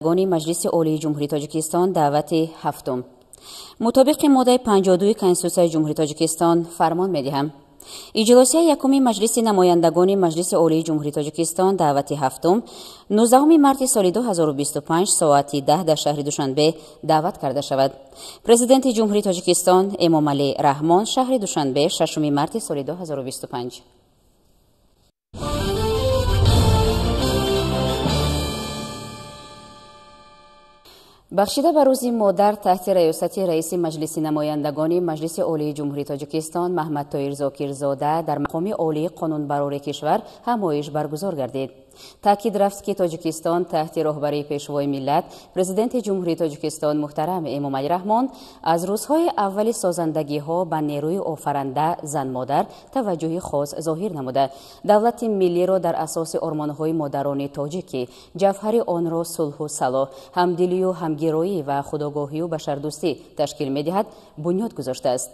Маҷлиси Олии Ҷумҳурии Тоҷикистон, даъвати ҳафтум. Мутобиқи моддаи 52 Конститутсияи Ҷумҳурии Тоҷикистон фармон медиҳам. Иҷлосияи якуми Маҷлиси намояндагони Маҷлиси Олии Ҷумҳурии Тоҷикистон, даъвати ҳафтум, 19 марти соли 2025 соати 10 дар шаҳри Душанбе даъват карда шавад. Президенти Ҷумҳурии Тоҷикистон Эмомалӣ Раҳмон, шаҳри Душанбе, 6 марти соли 2025. Бахшида ба рӯзи модар таҳти раёсати раиси Маҷлиси намояндагони Маҷлиси Олии Ҷумҳурии Тоҷикистон Маҳмадтоир Зокирзода дар мақоми олии қонунбарори кишвар ҳамоиш баргузор гардид. Таъкид рафт, ки Тоҷикистон таҳти роҳбарии Пешвои миллат, Президенти Ҷумҳурии Тоҷикистон муҳтарам Эмомалӣ Раҳмон аз рӯзҳои аввали созандагиҳо ба нерӯи офаранда зан-модар таваҷҷӯҳи хос зоҳир намуда, давлати миллиро дар асоси ормонҳои модарони тоҷик, ки ҷавҳари онро сулҳу салоҳ, ҳамдилию ҳамгироӣ ва худогоҳию башардӯстӣ ташкил медиҳад, бунёд гузоштааст.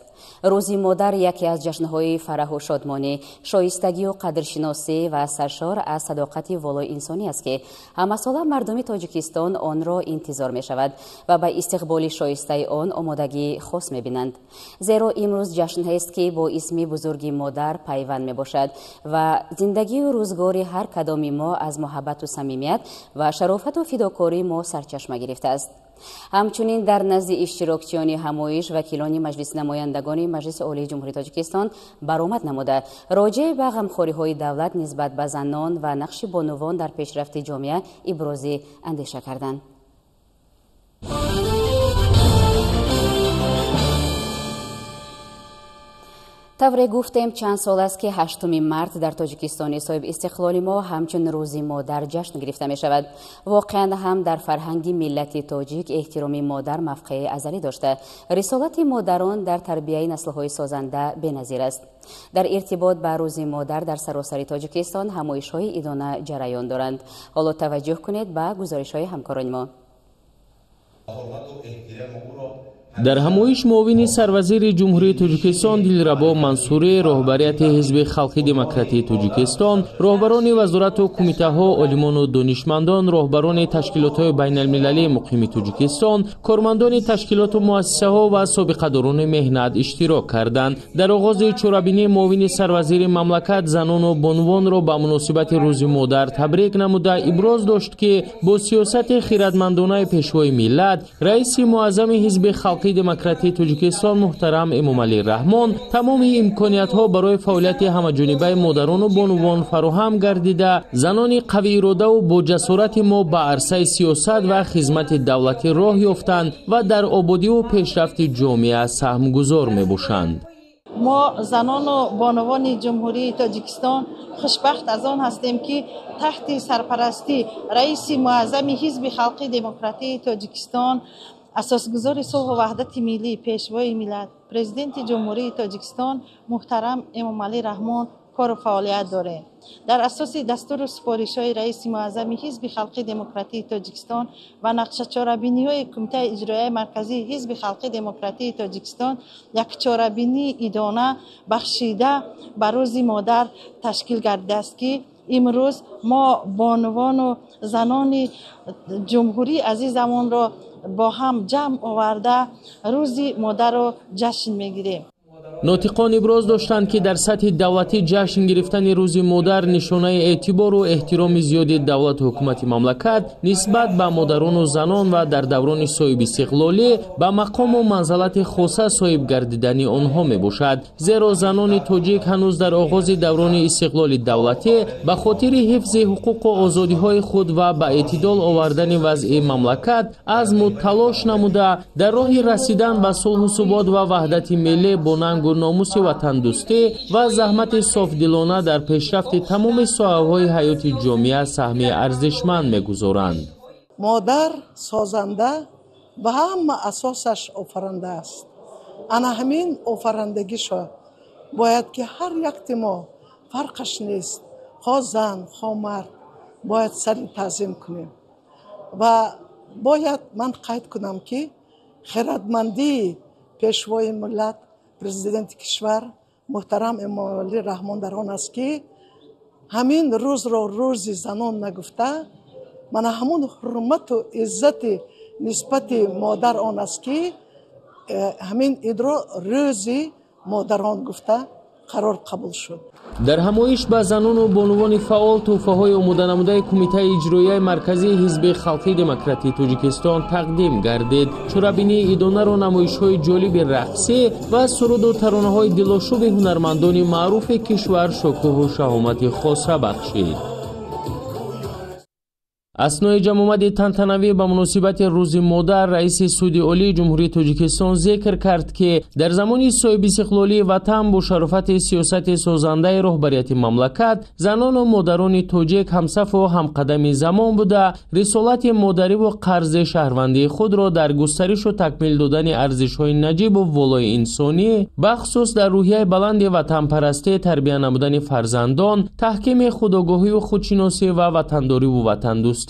Рӯзи модар яке аз ҷашнҳои фараҳу шодмонӣ, шоистагию қадршиносӣ ва саршор аз садоқати волои инсонӣ аст, ки ҳамасола мардуми Тоҷикистон онро интизор мешавад ва ба истиқболи шоистаи он омодагии хос мебинанд. Зеро имрӯз ҷашнҳест, ки бо исми бузурги модар пайванд мебошад ва зиндагию рӯзгори ҳар кадоми мо аз муҳаббату самимият ва шарофату фидокории мо сарчашма гирифтааст. Ҳамчунин дар назди иштирокчиёни ҳамоиш вакилони Маҷлиси намояндагони Маҷлиси Олии Ҷумҳурии Тоҷикистон баромад намуда, роҷеъ ба ғамхориҳои давлат нисбат ба занон ва нақши бонувон дар пешрафти ҷомеа ибрози андеша карданд. Тавре гуфтем, чанд сол аст, ки 8 март дар Тоҷикистони соҳиби истиқлоли мо ҳамчун рӯзи модар ҷашн гирифта мешавад. Воқеан ҳам дар фарҳанги миллати тоҷик эҳтироми модар мавқеи азалӣ дошта, рисолати модарон дар тарбияи наслҳои созанда беназир аст. Дар иртибот ба рӯзи модар дар саросари Тоҷикистон ҳамоишҳои идона ҷараён доранд. Ҳоло таваҷҷӯҳ кунед ба гузоришҳои ҳамкорони мо. Дар ҳамоиш муовини сарвазири Ҷумҳурии Тоҷикистон Дилрабо Мансурӣ, роҳбарияти Ҳизби Халқи Демократии Тоҷикистон, роҳбарони вазорату кумитаҳо, олимону донишмандон, роҳбарони ташкилотҳои байналмилалии муқими Тоҷикистон, кормандони ташкилоту муассисаҳо ва собиқадорони меҳнат иштирок карданд. Дар оғози чорабинӣ муовини сарвазири мамлакат занону бонувонро ба муносибати рӯзи модар табрик намуда, иброз дошт, ки бо сиёсати хиратмандонаи Пешвои миллат, раиси муаззами Ҳизби Халқи Демократии Тоҷикистон муҳтарам Эмомалӣ Раҳмон тамоми имкониятҳо барои фаъолияти ҳамаҷонибаи модарону бонувон фароҳам гардида, занони қавииродаву бо ҷасорати мо ба арсаи сиёсат ва хизмати давлатӣ роҳ ёфтанд ва дар ободиву пешрафти ҷомеа саҳмгузор мебошанд. Мо, занону бонувони Ҷумҳурии Тоҷикистон, хушбахт аз он ҳастем, ки таҳти сарпарастии раиси муаззами Ҳизби Халқи Демократии Тоҷикистон, асосгузори сулҳу ваҳдати миллӣ, Пешвои миллат, Президенти Ҷумҳурии Тоҷикистон муҳтарам Эмомалӣ Раҳмон кору фаъолият дорем. Дар асоси дастуру супоришҳои раиси муаззами Ҳизби Халқи Демократии Тоҷикистон ва нақшачорабиниҳои Кумитаи иҷроияи марказии Ҳизби Халқи Демократии Тоҷикистон як чорабинии идона бахшида ба рӯзи модар ташкил гардидааст, ки имрӯз мо бонувону занони ҷумҳурии азизамонро бо ҳам ҷамъ оварда рӯзи модарро ҷашн мегирем. Нотиқон иброз доштанд, ки дар сатҳи давлатӣ ҷашн гирифтани рӯзи модар нишонаи эътибору эҳтироми зиёди давлату ҳукумати мамлакат нисбат ба модарону занон ва дар даврони соҳибистиқлолӣ ба мақому манзалати хоса соҳиб гардидани онҳо мебошад. Зеро занони тоҷик ҳанӯз дар оғози даврони истиқлоли давлатӣ ба хотири ҳифзи ҳуқуқу озодиҳои худ ва ба эътидол овардани вазъи мамлакат азму талош намуда, дар роҳи расидан ба сулҳу субот ва ваҳдати миллӣ бо нангу номуси ватандӯстӣ ва заҳмати софдилона дар пешрафти тамоми соҳаҳои ҳаёти ҷомеа саҳми арзишманд мегузоранд. Модар созанда ва ҳама асосаш офаранда аст. Ана ҳамин офарандагишо бояд, ки ҳар якти мо, фарқаш нест, хо зан, хо мард, бояд сари таъзим кунем. Ва бояд ман қайд кунам, ки хиратмандии Пешвои миллат, Президенти кишвар муҳтарам Эмомалӣ Раҳмон дар он аст, ки ҳамин рӯзро рӯзи занон нагуфта. Мана ҳамун ҳурмату иззати нисбати модар он аст, ки ҳамин идро рӯзи модарон гуфта қарор қабул шуд. Дар ҳамоиш ба занону бонувони фаъол тӯҳфаҳои омоданамудаи Кумитаи иҷроияи марказии Ҳизби халқии демократии Тоҷикистон тақдим гардид. Чорабинии идонаро намоишҳои ҷолиби рақсӣ ва суруду таронаҳои дилошӯби ҳунармандони маъруфи кишвар шукӯҳу шаҳомати хоса бахшид. Аснои ҷамъомади тантанавӣ ба муносибати Рӯзи модар раиси Суди Олии Ҷумҳурии Тоҷикистон зикр кард, ки дар замони соҳибистиқлолии ватан бо шарофати сиёсати созандаи роҳбарияти мамлакат занону модарони тоҷик ҳамсафу ҳамқадами замон буда, рисолати модариву қарзи шаҳрвандии худро дар густаришу такмил додани арзишҳои наҷибу волои инсонӣ, бахусус дар рӯҳияи баланди ватанпарастӣ, тарбия намудани фарзандон, таҳкими худогоҳию худшиносӣ ва ватандориву ватандӯстӣ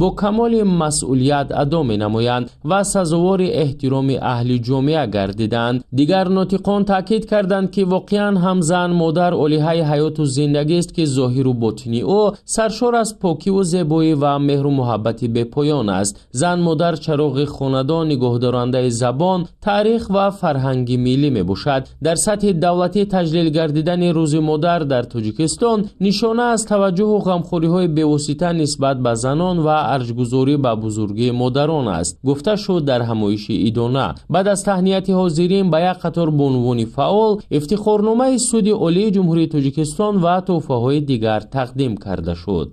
бо камоли масъулият адо менамоянд ва сазовори эҳтироми аҳли ҷомеа гардиданд. Дигар нотиқон таъкид карданд, ки воқеан ҳам зан модар олиҳаи ҳаёту зиндагист, ки зоҳиру ботини ӯ саршор аз покиву зебоӣ ва меҳру муҳаббати бепоён аст. Зан модар чароғи хонадон, нигоҳдорандаи забон, таърих ва фарҳанги миллӣ мебошад. Дар сатҳи давлатӣ таҷлил гардидани Рӯзи модар дар Тоҷикистон нишона аз таваҷҷӯҳу ғамхориҳои бевосита нисбат ба занон ва арҷгузорӣ ба бузургии модарон аст, гуфта шуд дар ҳамоиши идона. Баъд аз таҳнияти ҳозирин ба як қатор бонувони фаъол ифтихорномаи Суди Олии Ҷумҳурии Тоҷикистон ва тӯҳфаҳои дигар тақдим карда шуд.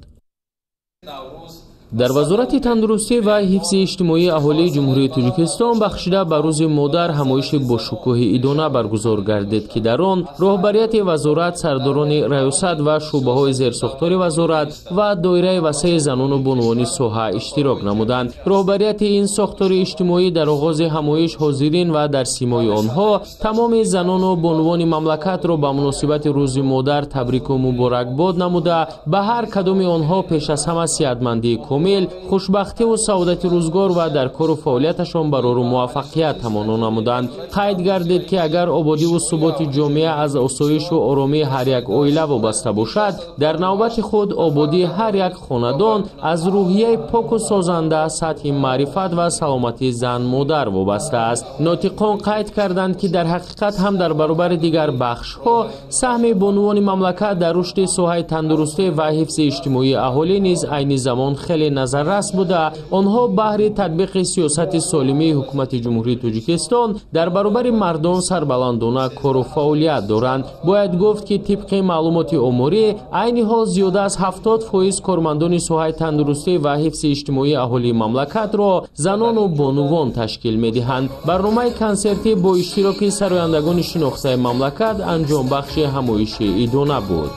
Дар Вазорати тандурустӣ ва ҳифзи иҷтимоии аҳолии Ҷумҳурии Тоҷикистон бахшида ба Рӯзи модар ҳамоиши бошукӯҳи идона баргузор гардид, ки дар он роҳбарияти вазорат, сардорони раёсат ва шӯъбаҳои зерсохтори вазорат ва доираи васеи занону бонувони соҳа иштирок намуданд. Роҳбарияти ин сохтори иҷтимоӣ дар оғози ҳамоиш ҳозирин ва дар симои онҳо тамоми занону бонувони мамлакатро ба муносибати Рӯзи модар табрику муборакбод намуда, ба ҳар кадоми онҳо пеш аз ҳама сиҳатмандии комил, хушбахтиву саодати рӯзгор ва дар кору фаъолияташон барору муваффақият таманно намуданд. Қайд гардид, ки агар ободиву суботи ҷомеа аз осоишу оромии ҳар як оила вобаста бошад, дар навбати худ ободии ҳар як хонадон аз рӯҳияи поку созанда, сатҳи маърифат ва саломатии зан-модар вобаста аст. Нотиқон қайд карданд, ки дар ҳақиқат ҳам дар баробари дигар бахшҳо саҳми бонувони мамлакат дар рушди соҳаи тандурустӣ ва ҳифзи иҷтимоии аҳолӣ низ айни замон хеле назаррас буда, онҳо баҳри татбиқи сиёсати солимии ҳукумати Ҷумҳурии Тоҷикистон дар баробари мардон сарбаландона кору фаъолият доранд. Бояд гуфт, ки тибқи маълумоти оморӣ айни ҳол зиёда аз 70% кормандони соҳаи тандурустӣ ва ҳифзи иҷтимоии аҳолии мамлакатро занону бонувон ташкил медиҳанд. Барномаи консертӣ бо иштироки сарояндагони шинохтаи мамлакат анҷомбахши ҳамоиши идона буд.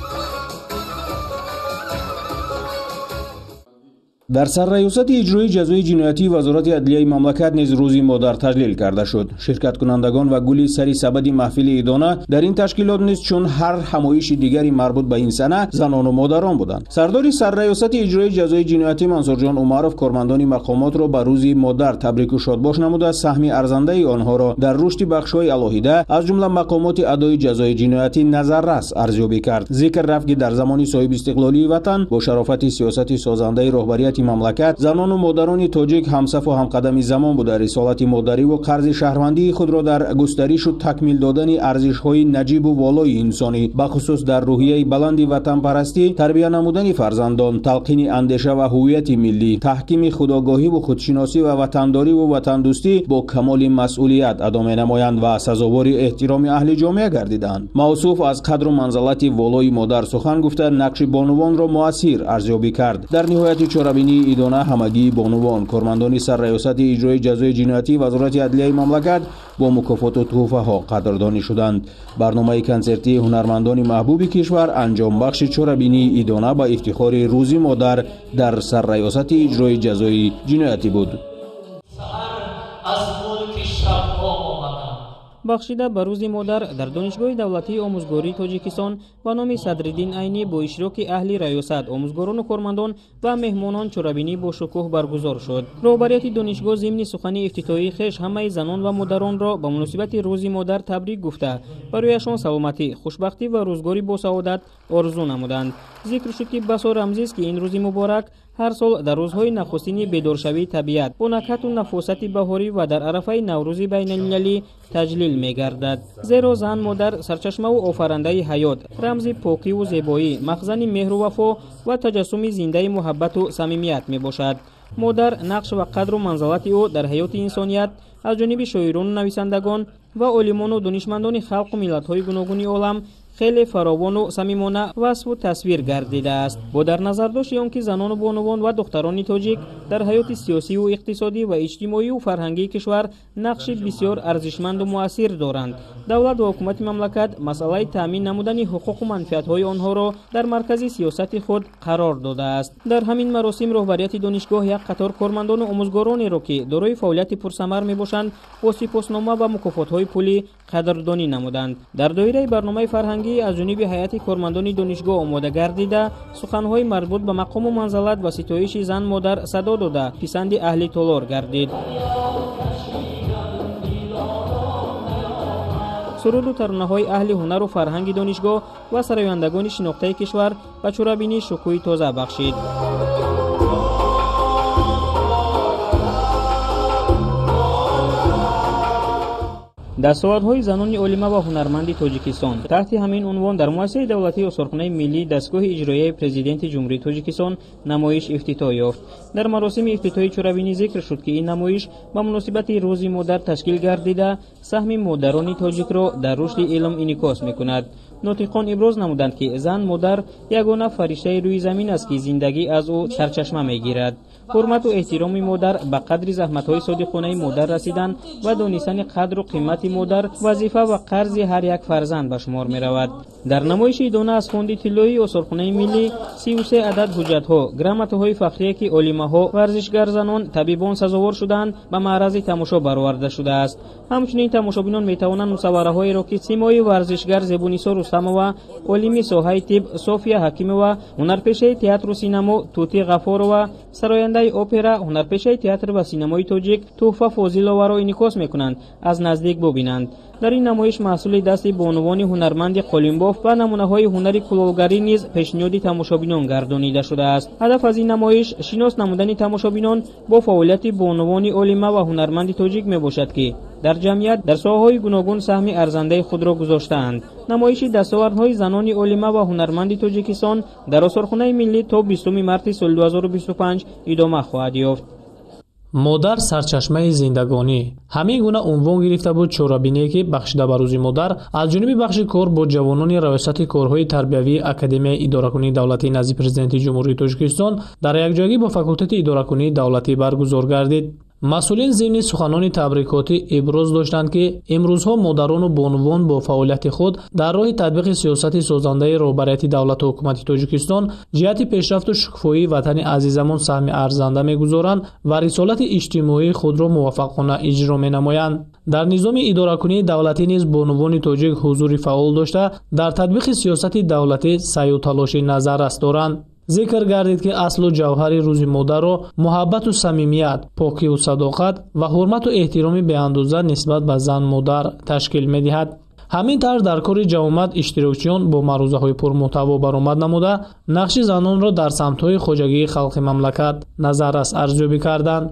Дар сарраёсати иҷроии ҷазои ҷиноятии Вазорати адлияи мамлакат низ Рӯзи модар таҷлил карда шуд. Ширкаткунандагон ва гули сари сабади маҳфили идона дар ин ташкилот низ чун ҳар ҳамоиши дигари марбут ба ин сана занону модарон буданд. Сардори сарраёсати иҷроии ҷазои ҷиноятӣ Мансурҷон Умаров кормандони мақомотро ба Рӯзи модар табрику шодбош намуда, саҳми арзандаи онҳоро дар рушди бахшҳои алоҳида аз ҷумла мақомоти адои ҷазои ҷиноятӣ назаррас арзёбӣ кард. Зикр рафт, ки дар замони соҳибистиқлолии ватан бо шарофати сиёсати созандаи роҳбарияти мамлакат занону модарони тоҷик ҳамсафу ҳамқадами замон буда, рисолати модариву қарзи шаҳрвандии худро дар густаришу такмил додани арзишҳои наҷибу волои инсонӣ, бахусус дар рӯҳияи баланди ватанпарастӣ, тарбия намудани фарзандон, талқини андеша ва ҳуввияти миллӣ, таҳкими худогоҳиву худшиносӣ ва ватандориву ватандӯстӣ бо камоли масъулият адо менамоянд ва сазовори эҳтироми аҳли ҷомеа гардиданд. Мавсуф аз қадру манзалати волои модар сухан гуфта, нақши бонувонро муассир арзёбӣ кард. Дар ниҳояти чорабинии идона ҳамагии бонувон, кормандони сарраёсати иҷрои ҷазои ҷиноятии Вазорати адлияи мамлакат бо мукофоту тӯҳфаҳо қадрдонӣ шуданд. Барномаи консертии ҳунармандони маҳбуби кишвар анҷомбахши чорабинии идона ба ифтихори Рӯзи модар дар сарраёсати иҷрои ҷазои ҷиноятӣ буд. Бахшида ба Рӯзи модар дар Донишгоҳи давлатии омӯзгории Тоҷикистон ба номи Садриддин Айнӣ бо иштироки аҳли раёсат, омӯзгорону кормандон ва меҳмонон чорабинӣ бо шукӯҳ баргузор шуд. Роҳбарияти донишгоҳ зимни сухани ифтитоҳии хеш ҳамаи занон ва модаронро ба муносибати Рӯзи модар табрик гуфта, барояшон саломатӣ, хушбахтӣ ва рӯзгори босаодат орзу намуданд. Зикр шуд, ки басо рамзист, ки ин рӯзи муборак Ҳар сол дар рӯзҳои нахустини бедоршавии табиат бо накҳату нафосати баҳорӣ ва дар арафаи Наврӯзи байналмилалӣ таҷлил мегардад. Зеро зан модар сарчашмаву офарандаи ҳаёт, рамзи покиву зебоӣ, махзани меҳру вафо ва таҷассуми зиндаи муҳаббату самимият мебошад. Модар нақш ва қадру манзалати ӯ дар ҳаёти инсоният аз ҷониби шоирону нависандагон ва олимону донишмандони халқу миллатҳои гуногуни олам хеле фаровону самимона васфу тасвир гардидааст. Бо дар назардошти он ки занону бонувон ва духтарони тоҷик дар ҳаёти сиёсиву иқтисодӣ ва иҷтимоию фарҳангии кишвар нақши бисёр арзишманду муассир доранд, давлат ва ҳукумати мамлакат масъалаи таъмин намудани ҳуқуқу манфиатҳои онҳоро дар маркази сиёсати худ қарор додааст. Дар ҳамин маросим роҳбарияти донишгоҳ як қатор кормандону омӯзгоронеро, ки дорои фаъолияти пурсамар мебошанд, бо сипоснома ва мукофотҳои пулӣ қадрдонӣ намуданд. Дар доираи барномаи фарҳангӣ аз ҷониби ҳайати кормандони донишгоҳ омода гардида, суханҳои марбут ба мақому манзалат ва ситоиши зан модар садо дода, писанди аҳли толор гардид. Суруду таронаҳои аҳли ҳунару фарҳанги донишгоҳ ва сарояндагони шинохтаи кишвар ба чорабинӣ шукӯҳи тоза бахшид. Дастовардҳои занони олима ва ҳунарманди Тоҷикистон таҳти ҳамин унвон дар муассисаи давлатии осорхонаи миллии дастгоҳи иҷроияи Президенти Ҷумҳурии Тоҷикистон намоиш ифтитоҳ ёфт. Дар маросими ифтитоҳи чорабинӣ зикр шуд, ки ин намоиш ба муносибати Рӯзи модар ташкил гардида, саҳми модарони тоҷикро дар рушди илм инъикос мекунад. Нотиқон иброз намуданд, ки зан модар ягона фариштаи рӯи замин аст, ки зиндагӣ аз ӯ сарчашма мегирад. Ҳурмату эҳтироми модар ба қадри заҳматҳои содиқонаи модар расидан ва донистани қадру қимати модар вазифа ва қарзи ҳар як фарзанд ба шумор меравад. Дар намоиши идона аз фонди тиллоии осорхонаи миллӣ 33 адад ҳуҷҷатҳо, грамотаҳои фахрие, ки олимаҳо, варзишгарзанон, табибон сазовор шудаанд, ба маърази тамошо бароварда шудааст. Ҳамчунин тамошобинон метавонанд мусаввараҳоеро, ки симои варзишгар Зебунисо Рустамова, олими соҳаи тиб София Ҳакимова, ҳунарпешаи театру синамо Тути Ғафорова, сарояндаи опера, ҳунарпешаи театр ва синамои тоҷик Туҳфа Фозиловаро инъикос мекунанд, аз наздик бубинанд. Дар ин намоиш маҳсули дасти бонувони ҳунарманди қолинбоф ва намунаҳои ҳунари кулолгарӣ низ пешниҳоди тамошобинон гардонида шудааст. Ҳадаф аз ин намоиш шинос намудани тамошобинон бо фаъолияти бонувони олима ва ҳунарманди тоҷик мебошад, ки дар ҷамъият дар соҳаҳои гуногун саҳми арзандаи худро гузоштаанд. Намоиши дастовардҳои занони олима ва ҳунарманди Тоҷикистон дар осорхонаи миллӣ то 20 марти соли 2025 идома хоҳад ёфт. Модар сарчашмаи зиндагонӣ. Ҳамин гуна унвон гирифта буд чорабиние, ки бахшида ба Рӯзи модар аз ҷониби бахши кор бо ҷавонони Раёсати корҳои тарбиявии Академияи идоракунии давлатии назди Президенти Ҷумҳурии Тоҷикистон дар якҷоягӣ бо факултети идоракунии давлатӣ баргузор гардид. Масъулин зимни суханони табрикотӣ иброз доштанд, ки имрӯзҳо модарону бонувон бо фаъолияти худ дар роҳи татбиқи сиёсати созандаи роҳбарияти давлату ҳукумати Тоҷикистон ҷиҳати пешрафту шукуфоии ватани азизамон саҳми арзанда мегузоранд ва рисолати иҷтимоии худро муваффақона иҷро менамоянд. Дар низоми идоракунии давлатӣ низ бонувони тоҷик ҳузури фаъол дошта, дар татбиқи сиёсати давлатӣ саъю талоши назаррас доранд. Зикр гардид, ки аслу ҷавҳари Рӯзи модарро муҳаббату самимият, покиву садоқат ва ҳурмату эҳтироми беандоза нисбат ба зан модар ташкил медиҳад. Ҳамин тавр дар кори ҷамоат иштирокчиён бо маърузаҳои пурмуҳтаво баромад намуда, нақши занонро дар самтҳои хоҷагии халқи мамлакат назаррас арзёбӣ карданд.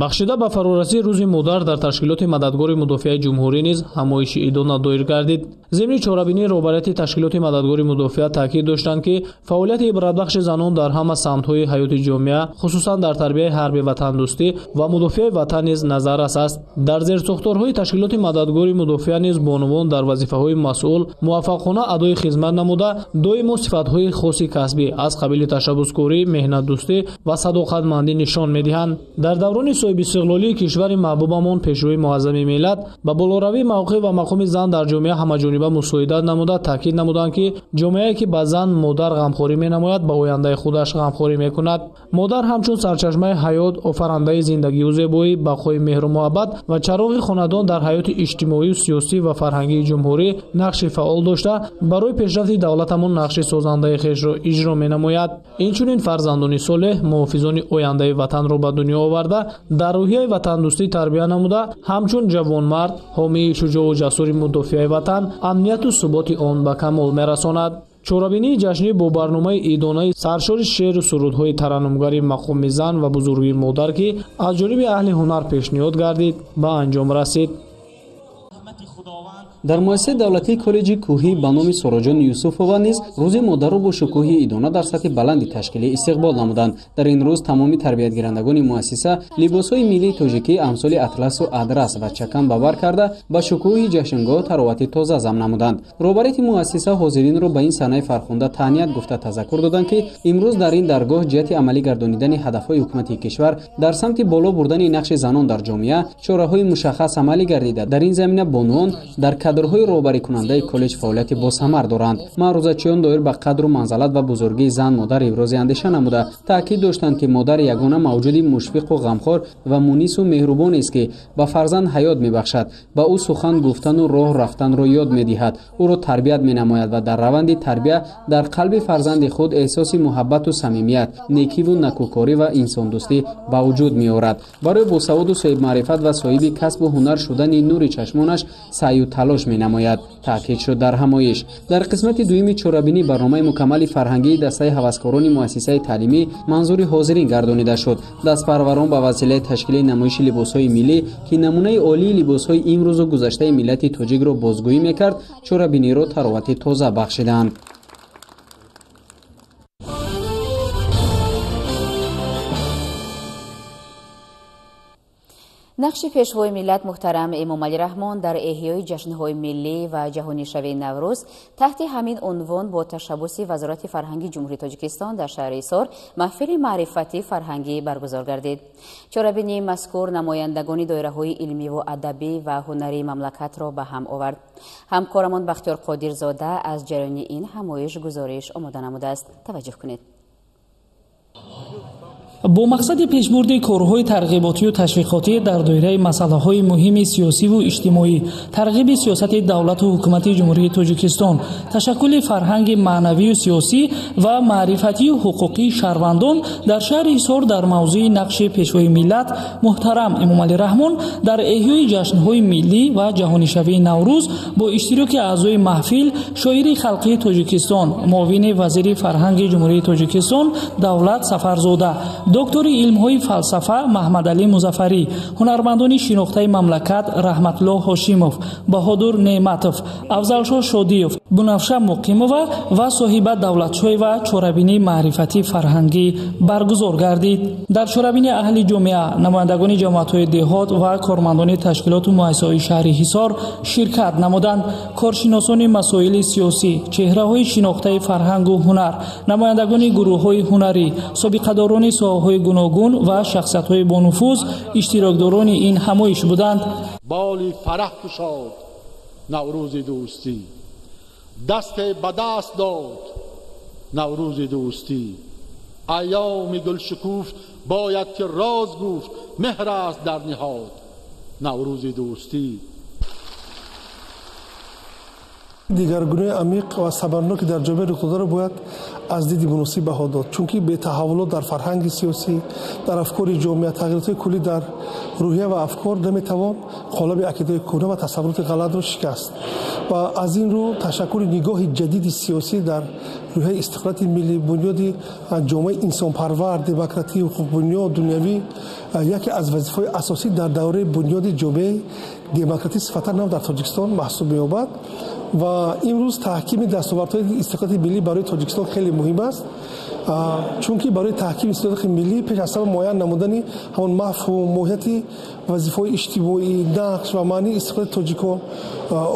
Бахшида ба фарорасии Рӯзи модар дар ташкилоти мададгори мудофиаи ҷумҳурӣ низ ҳамоиши идона доир гардид. Зимни чорабинии роҳбарияти ташкилоти мададгори мудофиа таъкид доштанд, ки фаъолияти ибратбахши занон дар ҳама самтҳои ҳаёти ҷомеа, хусусан дар тарбияи ҳарби ватандӯстӣ ва мудофиаи ватан низ назаррас аст. Дар зерсохторҳои ташкилоти мададгори мудофиа низ бонувон дар вазифаҳои масъул муваффақона адои хизмат намуда, доимо сифатҳои хоси касбӣ аз қабили ташаббускорӣ, меҳнатдӯстӣ ва садоқатмандӣ нишон медиҳанд. Дар даврони соҳибистиқлолии кишвари маҳбубамон Пешвои муаззами миллат ба болоравии мавқеъ ва мақоми зан дар ҷомеа ҳамаҷониба мусоидат намуда, таъкид намуданд, ки ҷомеае ки ба зан модар ғамхорӣ менамояд, ба ояндаи худаш ғамхорӣ мекунад. Модар ҳамчун сарчашмаи ҳаёт, офарандаи зиндагию зебоӣ, бақои меҳру муҳаббат ва чароғи хонадон дар ҳаёти иҷтимоию сиёсӣ ва фарҳангии ҷумҳурӣ нақши фаъол дошта, барои пешрафти давлатамон нақши созандаи хешро иҷро менамояд. Инчунин фарзандони солеҳ, муҳофизони ояндаи ватанро ба дунё оварда, дар рӯҳияи ватандӯстӣ тарбия намуда, ҳамчун ҷавонмард, ҳомии шуҷоу ҷасури мудофиаи ватан, амнияту суботи он ба камол мерасонад. Чорабинии ҷашнӣ бо барномаи идонаи саршори шеъру сурудҳои тараннумгари мақоми зан ва бузургии модар, ки аз ҷониби аҳли ҳунар пешниҳод гардид, ба анҷом расид. Дар муассисаи давлатии коллеҷи кӯҳӣ ба номи Сороҷон Юсуфова низ рӯзи модарро бо шукӯҳи идона дар сатҳи баланди ташкилӣ истиқбол намуданд. Дар ин рӯз тамоми тарбиятгирандагони муассиса либосҳои миллии тоҷикӣ амсоли атласу адрас ва чакан ба бар карда ба шукӯҳи ҷашнгоҳ таровати тоза зам намуданд. Роҳбарияти муассиса ҳозиринро ба ин санаи фархунда таҳният гуфта тазаккур доданд, ки имрӯз дар ин даргоҳ ҷиҳати амалӣ гардонидани ҳадафҳои ҳукумати кишвар дар самти боло бурдани нақши занон дар ҷомеа чораҳои мушаххас амалӣ гардида, дар ин замина бонувон дар кадрҳои роҳбарикунандаи коллеҷ фаъолияти босамар доранд. Маърузачиён доир ба қадру манзалат ва бузургии зан модар ибрози андеша намуда таъкид доштанд, ки модар ягона мавҷуди мушфиқу ғамхор ва мунису меҳрубонест, ки ба фарзанд ҳаёт мебахшад, ба ӯ сухан гуфтану роҳ рафтанро ёд медиҳад, ӯро тарбият менамояд ва дар раванди тарбия дар қалби фарзанди худ эҳсоси муҳаббату самимият, некиву накӯкорӣ ва инсондӯстӣ ба вуҷуд меорад. Барои босаводу соҳибмаърифат ва соҳиби касбу ҳунар шудани нури чашмонаш саъю талош менамояд, таъкид шуд дар ҳамоиш. Дар қисмати дуюми чорабинӣ барномаи мукаммали фарҳангии дастаи ҳаваскорони муассисаи таълимӣ манзури ҳозирин гардонида шуд. Дастпарварон ба василаи ташкили намоиши либосҳои миллӣ, ки намунаи олии либосҳои имрӯзу гузаштаи миллати тоҷикро бозгӯӣ мекард, чорабиниро таровати тоза бахшиданд. Нақши пешвои миллат муҳтарам Эмомалӣ Раҳмон дар эҳёи ҷашнҳои миллӣ ва ҷаҳонишавии Наврӯз таҳти ҳамин унвон бо ташаббуси Вазорати фарҳанги Ҷумҳурии Тоҷикистон дар шаҳри Ҳисор маҳфили маърифатӣ фарҳангӣ баргузор гардид. Чорабинии мазкур намояндагони доираҳои илмиву адабӣ ва ҳунарии мамлакатро ба ҳам овард. Ҳамкорамон Бахтиёр Қодирзода аз ҷараёни ин ҳамоиш гузориш омода намудааст. Таваҷҷӯҳ кунед. Бо мақсади пешбурди корҳои тарғиботию ташвиқотӣ дар доираи масъалаҳои муҳими сиёсиву иҷтимоӣ, тарғиби сиёсати давлату ҳукумати Ҷумҳурии Тоҷикистон, ташаккули фарҳанги маънавию сиёсӣ ва маърифатию ҳуқуқии шаҳрвандон дар шаҳри Ҳисор дар мавзӯи нақши пешвои миллат муҳтарам Эмомалӣ Раҳмон дар эҳёи ҷашнҳои миллӣ ва ҷаҳонишавии Наврӯз бо иштироки аъзои маҳфил шоири халқии Тоҷикистон, муовини вазири фарҳанги Ҷумҳурии Тоҷикистон Давлат Сафарзода, доктори илмҳои фалсафа Маҳмадалӣ Музаффарӣ, ҳунармандони шинохтаи мамлакат Раҳматулло Ҳошимов, Баҳодур Неъматов, Афзалшоҳ Шодиев, Бунафша Муқимова ва соҳиба Давлатшоева чорабинии маърифатӣ фарҳангӣ баргузор гардид. Дар чорабини аҳли ҷомеа, намояндагони ҷамоатҳои деҳот ва кормандони ташкилоту муассисаҳои шаҳри Ҳисор ширкат намуданд. Коршиносони масоили сиёсӣ, чеҳраҳои шинохтаи фарҳангу ҳунар, намояндагони гурӯҳҳои ҳунарӣ, собиқадорони соҳаҳои гуногун ва шахсиятҳои бонуфуз иштирокдорони ин ҳамоиш буданд. Боли фараҳ кушод Наврӯзи дӯстӣ, дасте ба даст дод Наврӯзи дӯстӣ, айёми гулшукуфт бояд ки роз гуфт, меҳр аст дар ниҳод Наврӯзи дӯстӣ. Дигаргунаи амиқ ва сабарноки дар ҷомеа рухдодаро бояд аз диди муносиб баҳо дод, чунки бетаҳаввулот дар фарҳанги сиёсӣ, дар афкори ҷомеа, тағйиротҳои куллӣ дар рӯҳия ва афкор наметавон қолаби ақидаҳои кӯҳна ва тасаввуроти ғалатро шикаст. Ва аз ин рӯ ташаккули нигоҳи ҷадиди сиёсӣ дар рӯҳияи истиқлолияти миллӣ, бунёди ҷомеаи инсонпарвар, демократӣ, ҳуқуқбунёд, дунявӣ яке аз вазифаҳои асосӣ дар давраи бунёди ҷомеаи демократӣ сифата нав дар Тоҷикистон маҳсуб меёбад. Ва имрӯз таҳкими дастовардҳои истиқлолияти миллӣ барои Тоҷикистон хеле муҳим аст, чунки барои таҳкими истиқлолияти миллӣ пеш аз ҳама муайян намудани ҳамон мафҳум, моҳияти вазифаҳои иҷтимоӣ, нақш ва маънии истиқлолияти тоҷикон,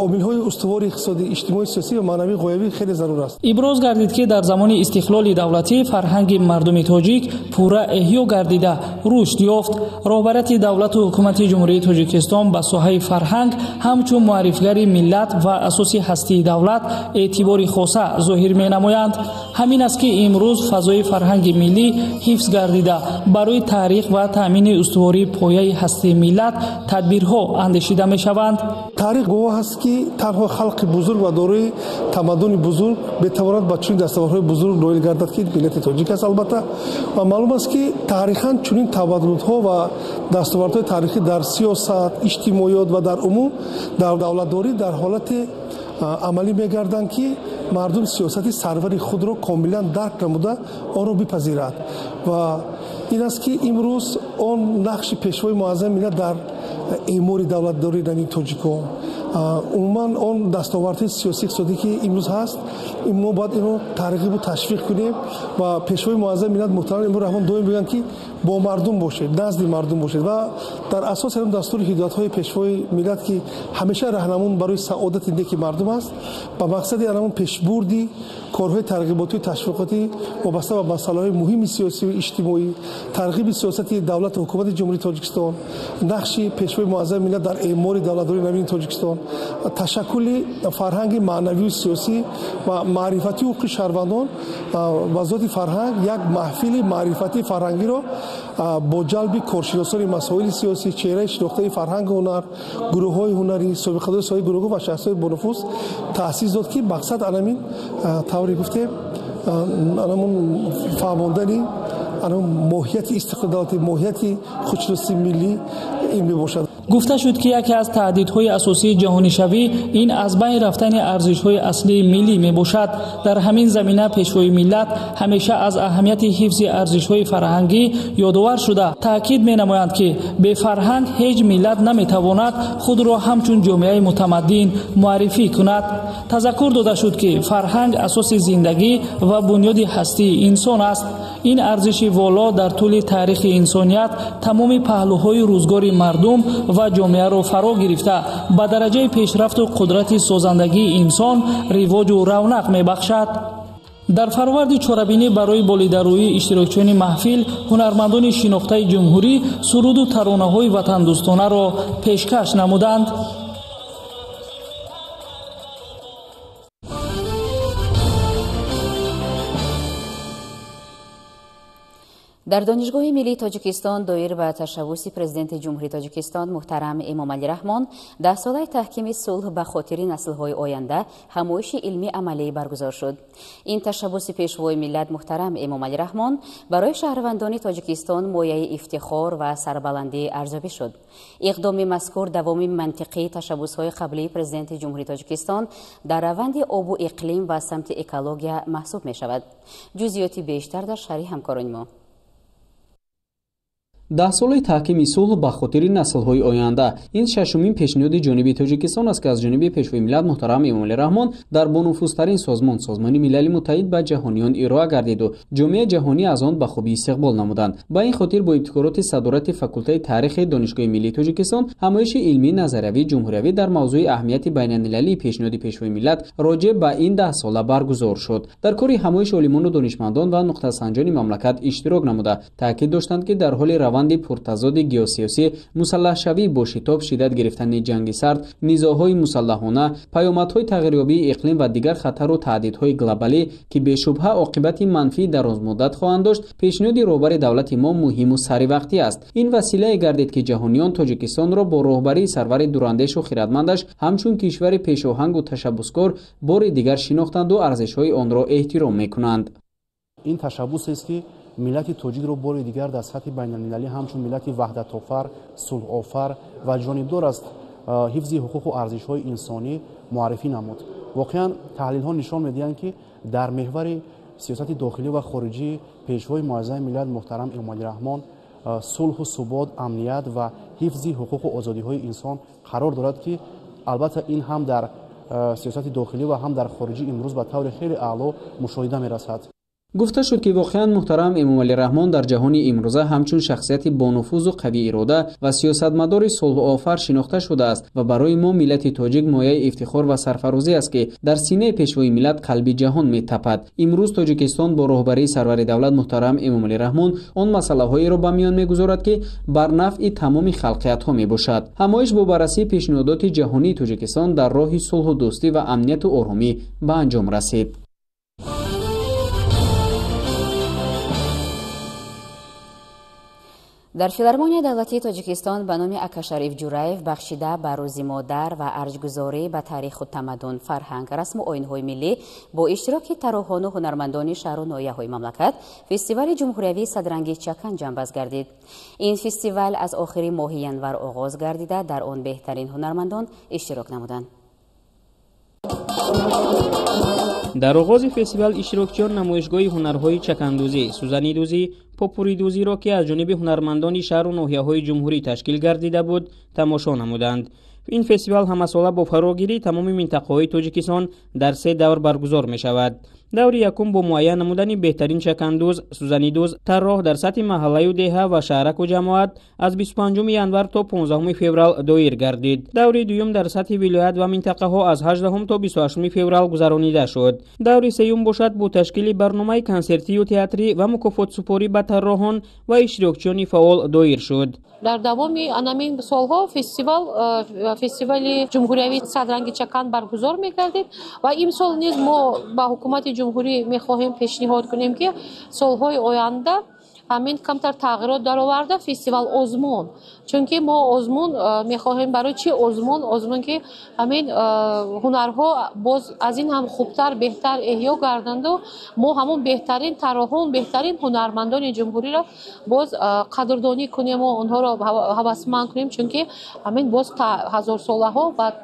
омилҳои устувори иқтисодӣ, иҷтимоӣ, сиёсӣ ва маънавӣ ғоявӣ хеле зарур аст. Иброз гардид, ки дар замони истиқлоли давлатӣ фарҳанги мардуми тоҷик пурра эҳё гардида рушд ёфт. Роҳбарияти давлату ҳукумати Ҷумҳурии Тоҷикистон ба соҳаи фарҳанг ҳамчун муаррифгари миллат ва асоси ҳастии давлат эътибори хоса зоҳир менамоянд. Ҳамин аст, ки имрӯз фазои фарҳанги миллӣ ҳифз гардида барои таърих ва таъмини устувории пояи ҳастии миллат тадбирҳо андешида мешаванд. Таърих гувоҳ аст, ки танҳо халқи бузург ва дорои тамаддуни бузург метавонад ба чунин дастовардҳои бузург ноил гардад, ки миллати тоҷик аст албатта. Ва маълум аст, ки таърихан чунин табаддулотҳо ва дастовардҳои таърихӣ дар сиёсат, иҷтимоиёт ва дар умум дар давлатдорӣ дар ҳолати амалӣ мегарданд, ки Мардум сиёсати сарвари худро комилан дарк намуда онро бипазирад. Ва ин аст ки имрӯз он нақши пешвои муаззами миллат дар эъмори давлатдории навини тоҷикон, умуман он дастовардҳои сиёсӣ иқтисодӣ ки имрӯз ҳаст, мо бояд инро тарғибу ташвиқ кунем. Ва пешвои муаззами миллат муҳтарам Эмомалӣ Раҳмон доим мегӯянд ки бо мардум бошед, назди мардум бошед. Ва дар асоси ҳамин дастури ҳидоятҳои пешвои миллат ки ҳамеша раҳнамун барои саодати неки мардум аст, ба мақсади анамун пешбурди корҳои тарғиботию ташвиқотӣ вобаста ба масъалаҳои муҳими сиёсию иҷтимоӣ, тарғиби сиёсати давлату ҳукумати Ҷумҳурии Тоҷикистон, нақши пешвои муаззами миллат дар эъмори давлатдории навини Тоҷикистон, ташаккули фарҳанги маънавию сиёсӣ ва маърифатии ҳуқуқи шаҳрвандон, вазорати фарҳанг як маҳфили маърифатии фарҳангиро бо ҷалби коршиносони масоили сиёсӣ, чеҳраи шинохтаи фарҳангу ҳунар, гурӯҳҳои ҳунарӣ, собиқадори соҳаи гуногун ва шахсҳои бонуфуз таъсис дод ки мақсад анамин тавре гуфтем, анамун фаҳмондани анамун моҳияти истиқлоли давлатӣ, моҳияти худшиносии миллӣ ин мебошад. Гуфта шуд ки яке аз таҳдидҳои асосии ҷаҳонишавӣ ин аз байн рафтани арзишҳои аслии миллӣ мебошад. Дар ҳамин замина пешвои миллат ҳамеша аз аҳамияти ҳифзи арзишҳои фарҳангӣ ёдовар шуда таъкид менамоянд ки бефарҳанг ҳеҷ миллат наметавонад худро ҳамчун ҷомеаи мутамаддин муаррифӣ кунад. Тазаккур дода шуд ки фарҳанг асоси зиндагӣ ва бунёди ҳастии инсон аст. Ин арзиши воло дар тӯли таърихи инсоният тамоми паҳлӯҳои рӯзгори мардум ва ҷомеаро фаро гирифта ба дараҷаи пешрафту қудрати созандагии инсон ривоҷу равнақ мебахшад. Дар фарварди чорабинӣ барои болидарӯии иштирокчиёни маҳфил ҳунармандони шинохтаи ҷумҳурӣ суруду таронаҳои ватандӯстонаро пешкаш намуданд. Дар Донишгоҳи миллии Тоҷикистон доир ба ташаббуси Президенти Ҷумҳурии Тоҷикистон муҳтарам Эмомалӣ Раҳмон даҳсолаи таҳкими сулҳ ба хотири наслҳои оянда ҳамоиши илмӣ амалӣ баргузор шуд. Ин ташаббуси пешвои миллат муҳтарам Эмомалӣ Раҳмон барои шаҳрвандони Тоҷикистон мояи ифтихор ва сарбаландӣ арзёбӣ шуд. Иқдоми мазкур давоми мантиқии ташаббусҳои қаблии Президенти Ҷумҳурии Тоҷикистон дар раванди обу иқлим ва самти экология маҳсуб мешавад. Ҷузъиёти бештар дар шарҳи ҳамкорони мо. Даҳсолаи таҳкими сулҳ ба хотири наслҳои оянда. Ин шашумин пешниҳоди ҷониби Тоҷикистон аст ки аз ҷониби пешвои миллат муҳтарам Эмомалӣ Раҳмон дар бонуфузтарин созмон, Созмони Милали Муттаҳид ба ҷаҳониён ироа гардиду ҷомеаи ҷаҳонӣ аз он ба хубӣ истиқбол намуданд. Ба ин хотир бо ибтикороти садорати факултаи таърихи Донишгоҳи миллии Тоҷикистон ҳамоиши илмии назариявии ҷумҳуриявӣ дар мавзӯи аҳамияти байналмилалии пешниҳоди пешвои миллат роҷеъ ба ин даҳсола баргузор шуд. Дар кори ҳамоиш олимону донишмандон ва нуқтасанҷони мамлакат иштирок намуда таъкид доштанд ки дар ҳоли раванди пуртазоди геосиёсӣ, мусаллаҳшавӣ бо шитоб, шиддат гирифтани ҷанги сард, низоъҳои мусаллаҳона, паёмадҳои тағйирёбии иқлим ва дигар хатару таҳдидҳои глобалӣ ки бешубҳа оқибати манфии дарозмуддат хоҳанд дошт, пешниҳоди роҳбари давлати мо муҳиму саривақтӣ аст. Ин василае гардид ки ҷаҳониён Тоҷикистонро бо роҳбарии сарвари дурандешу хиратмандаш ҳамчун кишвари пешоҳангу ташаббускор бори дигар шинохтанду арзишҳои онро эҳтиром мекунанд. Ин ташаббусест ки миллати тоҷикро бори дигар дар сатҳи байналмилалӣ ҳамчун миллати ваҳдатофар, сулҳофар ва ҷонибдор аз ҳифзи ҳуқуқу арзишҳои инсонӣ муаррифӣ намуд. Воқеан таҳлилҳо нишон медиҳанд ки дар меҳвари сиёсати дохилӣ ва хориҷии пешвои муаззами миллат муҳтарам Эмомалӣ Раҳмон сулҳу субот, амният ва ҳифзи ҳуқуқу озодиҳои инсон қарор дорад ки албатта ин ҳам дар сиёсати дохилӣ ва ҳам дар хориҷӣ имрӯз ба таври хеле аъло мушоҳида мерасад. Гуфта шуд ки воқеан муҳтарам Эмомалӣ Раҳмон дар ҷаҳони имрӯза ҳамчун шахсияти бонуфузу қавиирода ва сиёсатмадори сулҳофар шинохта шудааст ва барои мо миллати тоҷик мояи ифтихор ва сарфарозӣ аст ки дар синаи пешвои миллат қалби ҷаҳон метапад. Имрӯз Тоҷикистон бо роҳбарии сарвари давлат муҳтарам Эмомалӣ Раҳмон он масъалаҳоеро ба миён мегузорад ки бар нафъи тамоми халқиятҳо мебошад. Ҳамоиш бо баррасии пешниҳодоти ҷаҳонии Тоҷикистон дар роҳи сулҳу дӯстӣ ва амнияту оромӣ ба анҷом расид. Дар Филармонияи давлатии Тоҷикистон ба номи Акашариф Ҷураев бахшида ба Рӯзи модар ва арҷгузорӣ ба таъриху тамаддун, фарҳанг, расму оинҳои миллӣ бо иштироки тарроҳону ҳунармандони шаҳру ноҳияҳои мамлакат фестивали ҷумҳуриявии садранги чакан ҷамъбаст гардид. Ин фестивал аз охири моҳи январ оғоз гардида, дар он беҳтарин ҳунармандон иштирок намуданд. Дар оғози фестивал иштирокчиён намоишгоҳи ҳунарҳои чакандӯзӣ, сӯзанидӯзӣ, попуридӯзиро, ки аз ҷониби ҳунармандони шаҳру ноҳияҳои ҷумҳурӣ ташкил гардида буд, тамошо намуданд. Ин фестивал ҳамасола бо фарогирии тамоми минтақаҳои Тоҷикистон дар 3 давр баргузор мешавад. Даври якум бо муайян намудани беҳтарин чакандӯз, сӯзанидӯз, тарроҳ дар сатҳи маҳаллаю деҳа ва шаҳраку ҷамоат аз 25 январ то 15 феврал доир гардид. Даври дуюм дар сатҳи вилоят ва минтақаҳо аз 18 то 28 феврал гузаронида шуд. Даври сеюм бошад бо ташкили барномаи консертию театрӣ ва мукофотсупорӣ ба тарроҳон ва иштирокчиёни фаъол доир шуд. Дар давоми анамин солҳо фестивали ҷумҳуриявии Садранги чакан баргузор мегардид ва имсол низ мо ба ҳукумати ҷумҳурӣ мехоҳем пешниҳод кунем, ки солҳои оянда ҳамин камтар тағйирот дароварда фестивал озмун, чунки мо озмун мехоҳем. Барои чи озмун? Озмун ки ҳамин ҳунарҳо боз аз ин ҳам хубтар, беҳтар эҳё гарданду мо ҳамон беҳтарин тарроҳон, беҳтарин ҳунармандони ҷумҳуриро боз қадрдонӣ кунем ва онҳоро ҳавасманд кунем, чунки ҳамин боз ҳазорсолаҳо баъд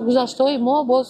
гузаштаҳои мо, боз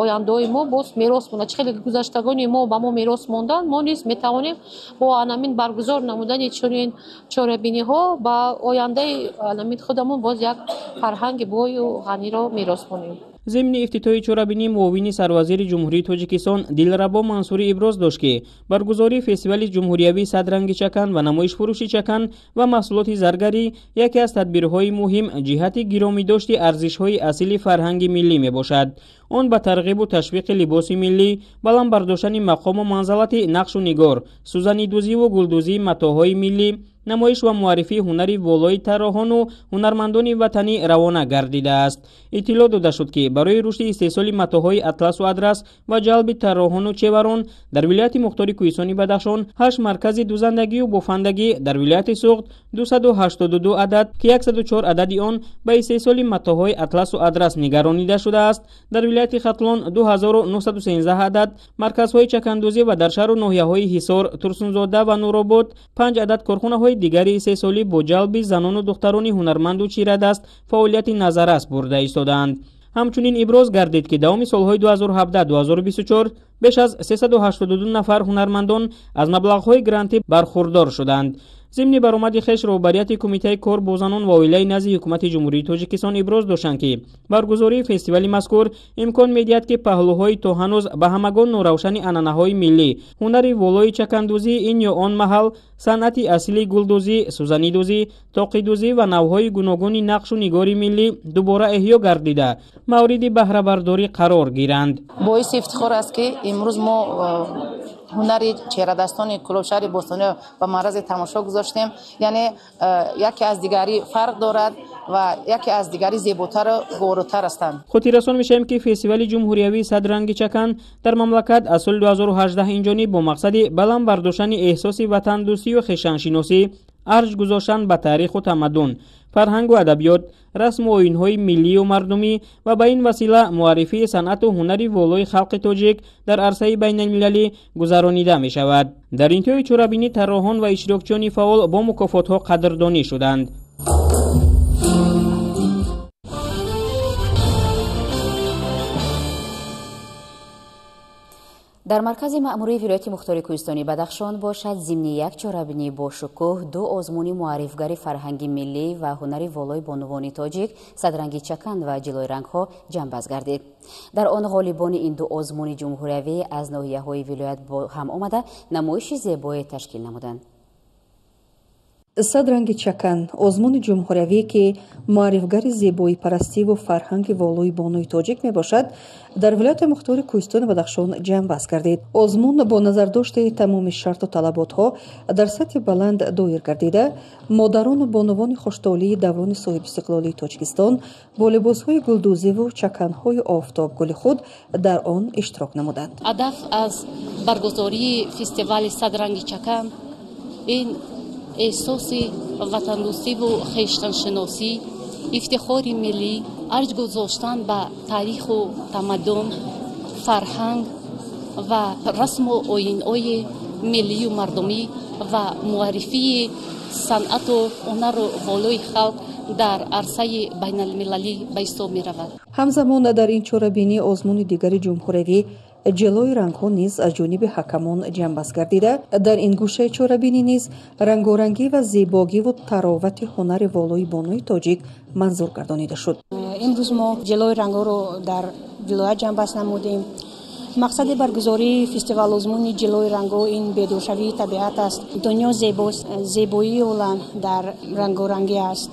ояндаҳои мо боз мерос монад. Чӣ хеле гузаштагони мо ба мо мерос монданд, мо низ метавонем бо анамин баргузор намудани чунин чорабиниҳо ба ояндаи анамин худамон боз як фарҳанги бою ғаниро мерос монем. Зимни ифтитоҳи чорабинӣ муовини сарвазири Ҷумҳурии Тоҷикистон Дилрабо Мансурӣ иброз дошт, ки баргузории фестивали ҷумҳуриявии Садранги чакан ва намоишфурӯши чакан ва маҳсулоти заргарӣ яке аз тадбирҳои муҳим ҷиҳати гиромидошти арзишҳои асили фарҳанги миллӣ мебошад. Он ба тарғибу ташвиқи либоси миллӣ, баланд бардоштани мақому манзалати нақшу нигор, сӯзанидӯзиву гулдӯзии матоъҳои миллӣ, намоиш ва муаррифии ҳунари волои тарроҳону ҳунармандони ватанӣ равона гардидааст. Иттилоъ дода шуд, ки барои рушди истеҳсоли матоъҳои атласу адрас ва ҷалби тарроҳону чеварон дар вилояти мухтори Кӯҳистони Бадахшон 8 маркази дузандагию бофандагӣ, дар вилояти Суғд 282 адад, ки 104 адади он ба истеҳсоли матоъҳои атласу адрас нигаронида шудааст, дар вилояти Хатлон 2913 адад марказҳои чакандӯзӣ ва дар шаҳру ноҳияҳои Ҳисор, Турсунзода ва Нуробод 5 адад корхонаҳои дигари истеҳсолӣ бо ҷалби занону духтарони ҳунарманду чирадаст фаъолияти назаррас бурда истодаанд. Ҳамчунин иброз гардид, ки давоми солҳои 2017-2024 беш аз 382 нафар ҳунармандон аз маблағҳои грантӣ бархурдор шуданд. Зимни баромади хеш роҳбарияти Кумитаи кор бо занон ва оилаи назди Ҳукумати Ҷумҳурии Тоҷикистон иброз доштанд, ки баргузории фестивали мазкур имкон медиҳад, ки паҳлӯҳои то ҳанӯз ба ҳамагон норавшани анъанаҳои миллӣ, ҳунари волои чакандӯзии ин ё он маҳал, санъати асили гулдӯзӣ, сӯзанидӯзӣ, тоқидӯзӣ ва навъҳои гуногуни нақшу нигори миллӣ дубора эҳё гардида мавриди баҳрабардорӣ қарор гиранд. Боиси ифтихор аст, ки имрӯз мо ҳунари чеҳрадастони Кӯлоб шаҳри бостониро ба маърази тамошо гузоштем. Яъне яке аз дигари фарқ дорад ва яке аз дигари зеботару гуворотар ҳастанд. Хотиррасон мешавем, ки фестивали ҷумҳуриявии Садранги чакан дар мамлакат аз соли 2018 инҷониб бо мақсади баланд бардоштани эҳсоси ватандӯстию хешаншиносӣ, арҷ гузоштан ба таъриху тамаддун, фарҳангу адабиёт, расму оинҳои миллию мардумӣ ва ба ин васила муаррифии санъату ҳунари волои халқи тоҷик дар арсаи байналмилалӣ гузаронида мешавад. Дар интиҳои чорабинӣ тарроҳон ва иштирокчиёни фаъол бо мукофотҳо қадрдонӣ шуданд. Дар маркази маъмурии вилояти мухтори Кӯҳистони Бадахшон бошад, зимни як чорабинӣ бо шукӯҳ ду озмуни муаррифгари фарҳанги миллӣ ва ҳунари волои бонувони тоҷик Садранги чакан ва ҷилои рангҳо ҷамъбаст гардид. Дар он ғолибони ин ду озмуни ҷумҳуриявӣ аз ноҳияҳои вилоят бо ҳам омада намоиши зебое ташкил намуданд. Садранги чакан озмуни ҷумҳуриявӣ, ки муаррифгари зебоипарастиву фарҳанги волои бонуи тоҷик мебошад, дар вилояти мухтори Кӯҳистони Бадахшон ҷамъбаст гардид. Озмун бо назардошти тамоми шарту талаботҳо дар сатҳи баланд доир гардида, модарону бонувони хуштолии даврони соҳибистиқлолии Тоҷикистон бо либосҳои гулдӯзиву чаканҳои офтобгули худ дар он иштирок намуданд. Ҳадаф аз баргузории фестивали Садранги чакан ин эҳсоси ватандӯстиву хештаншиносӣ, ифтихори миллӣ, арҷ гузоштан ба таъриху тамаддун, фарҳанг ва расму оинҳои миллию мардумӣ ва муаррифии санъату ҳунару волои халқ дар арсаи байналмилалӣ ба ҳисоб меравад. Ҳамзамон дар ин чорабинӣ озмуни дигари ҷумҳуриявӣ Ҷилои рангҳо низ аз ҷониби ҳакамон ҷамъбаст гардида, дар ин гӯшаи чорабинӣ низ рангорангӣ ва зебогиву таровати ҳунари волои бонуи тоҷик манзур гардонида шуд. Имрӯз мо ҷилои рангҳоро дар вилоят ҷамъбаст намудем. Мақсади баргузории фестивал озмуни ҷилои рангҳо ин бедоршавии табиат аст. Дунё зебост, зебоии олам дар рангорангӣ аст.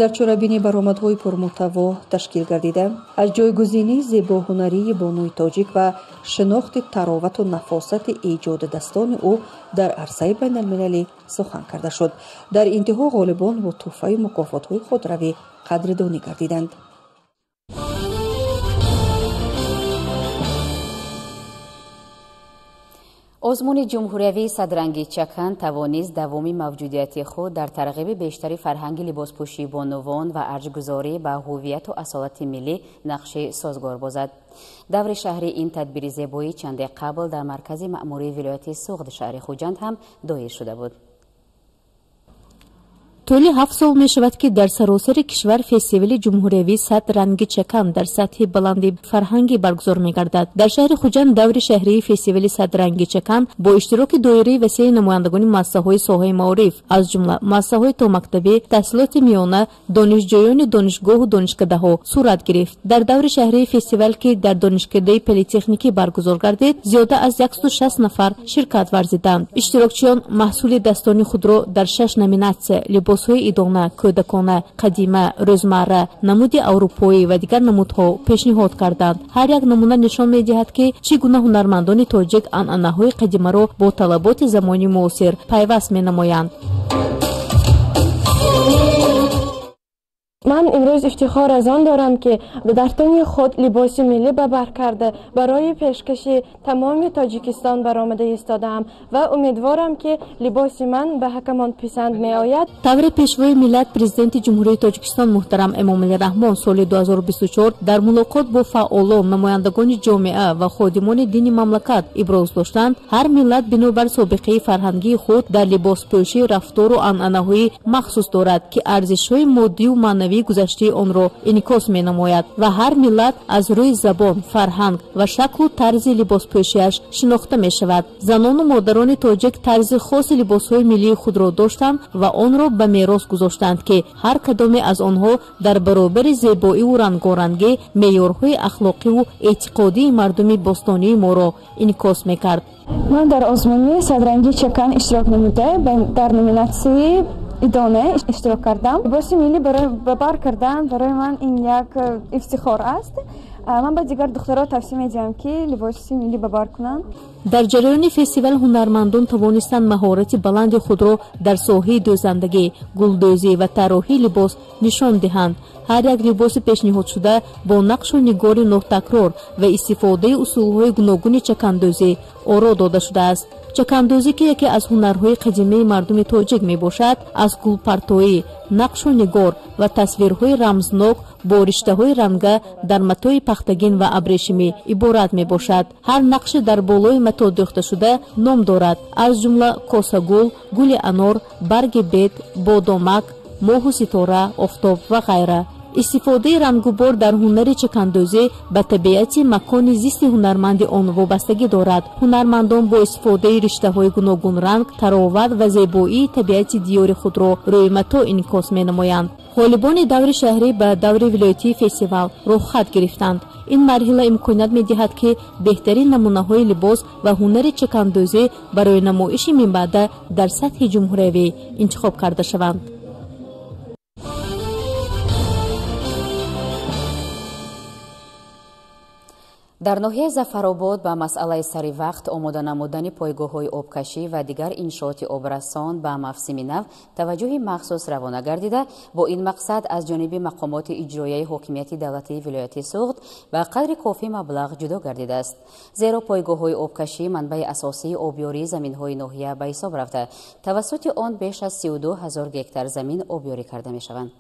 Дар чорабинӣ баромадҳои пурмуҳтаво ташкил гардида, аз ҷойгузинии зебоҳунарии бонуи тоҷик ва шинохти таровату нафосати эҷоди дастони ӯ дар арсаи байналмилалӣ сухан карда шуд. Дар интиҳо ғолибон бо тӯҳфаю мукофотҳои худравӣ қадрдонӣ гардиданд. Озмуни ҷумҳуриявии садранги чакан тавонист давоми мавҷудияти худ дар тарғиби бештари фарҳанги либоспӯшии бонувон ва арҷгузорӣ ба ҳувияту асолати миллӣ нақши созгор бозад. Даври шаҳри ин тадбири зебоӣ чанде қабл дар маркази маъмурии вилояти Суғд шаҳри Хуҷанд ҳам доир шуда буд. Тӯли 7 сол мешавад, ки дар саросари кишвар фестивали ҷумҳуриявии сад ранги чакан дар сатҳи баланди фарҳангӣ баргузор мегардад. Дар шаҳри Хуҷанд даври шаҳрии фестивали сад ранги чакан бо иштироки доираи васеи намояндагони муассисаҳои соҳаи маориф, аз ҷумла муассисаҳои томактабӣ, таҳсилоти миёна, донишҷӯёни донишгоҳу донишкадаҳо сурат гирифт. Дар даври шаҳрии фестивал, ки дар донишкадаи политехникӣ баргузор гардид, зиёда аз 160 нафар ширкат варзиданд. Иштирокчиён маҳсули дастони худро дар 6 номинатсия либос либосҳои идона, кӯдакона, қадима, рӯзмарра, намуди аврупоӣ ва дигар намудҳо пешниҳод карданд. Ҳар як намуна нишон медиҳад, ки чӣ гуна ҳунармандони тоҷик анъанаҳои қадимаро бо талаботи замони муосир пайваст менамоянд. Ман имрӯз ифтихор аз он дорам, ки дар тани худ либоси миллӣ ба бар карда барои пешкаши тамоми Тоҷикистон баромада истодаам ва умедворам, ки либоси ман ба ҳакамон писанд меояд. Таври пешвои миллат, президенти Ҷумҳурии Тоҷикистон муҳтарам Эмомалӣ Раҳмон соли 2024 дар мулоқот бо фаъолон, намояндагони ҷомеа ва ходимони дини мамлакат иброз доштанд, ҳар миллат бинобар собиқаи фарҳангии худ дар либоспӯшӣ рафтору анъанаҳои махсус дорад, ки арзишҳои моддию маънавӣ гузаштаи онро инъикос менамояд ва ҳар миллат аз рӯи забон, фарҳанг ва шаклу тарзи либоспӯшиаш шинохта мешавад. Занону модарони тоҷик тарзи хоси либосҳои миллии худро доштанд ва онро ба мерос гузоштанд, ки ҳар кадоме аз онҳо дар баробари зебоиву рангорангӣ меъёрҳои ахлоқиву эътиқодии мардуми бостонии моро инъикос мекард. Ман дар озмуни садранги чакан иштирок намуда, дар номинатсияи идона иштирок кардам. Либоси миллӣ ба бар кардан барои ман ин як ифтихор аст. Ман ба дигар духтаро тавсия медиҳам, ки либоси миллӣ ба бар кунанд. Дар ҷараёни фестивал ҳунармандон тавонистанд маҳорати баланди худро дар соҳаи дӯзандагӣ, гулдӯзӣ ва тарроҳии либос нишон диҳанд. Ҳар як либоси пешниҳодшуда бо нақшу нигори нотакрор ва истифодаи усулҳои гуногуни чакандӯзӣ оро дода шудааст. Чакандӯзӣ, ки яке аз ҳунарҳои қадимаи мардуми тоҷик мебошад, аз гулпартоӣ, нақшу нигор ва тасвирҳои рамзнок бо риштаҳои ранга дар матои пахтагин ва абрешимӣ иборат мебошад. Ҳар нақши дар болои мато дӯхташуда ном дорад, аз ҷумла косагул, гули анор, барги бед, бодомак, моҳу ситора, офтоб ва ғайра. Истифодаи рангубор дар ҳунари чакандӯзӣ ба табиати макони зисти ҳунарманди он вобастагӣ дорад. Ҳунармандон бо истифодаи риштаҳои гуногунранг тароват ва зебоии табиати диёри худро рӯи мато инъикос менамоянд. Ғолибони даври шаҳрӣ ба даври вилоятии фестивал роҳхат гирифтанд. Ин марҳила имконият медиҳад, ки беҳтарин намунаҳои либос ва ҳунари чакандӯзӣ барои намоиши минбаъда дар сатҳи ҷумҳуриявӣ интихоб карда шаванд. Дар ноҳияи Зафаробод ба масъалаи сари вақт омода намудани пойгоҳҳои обкашӣ ва дигар иншооти обрасон ба мавсими нав таваҷҷӯҳи махсус равона гардида, бо ин мақсад аз ҷониби мақомоти иҷроияи ҳокимияти давлатии вилояти Суғд ба қадри кофӣ маблағ ҷудо гардидааст. Зеро пойгоҳҳои обкашӣ манбаи асосии обёрии заминҳои ноҳия ба ҳисоб рафта, тавассути он беш аз 32 ҳазор гектар замин обёрӣ карда мешаванд.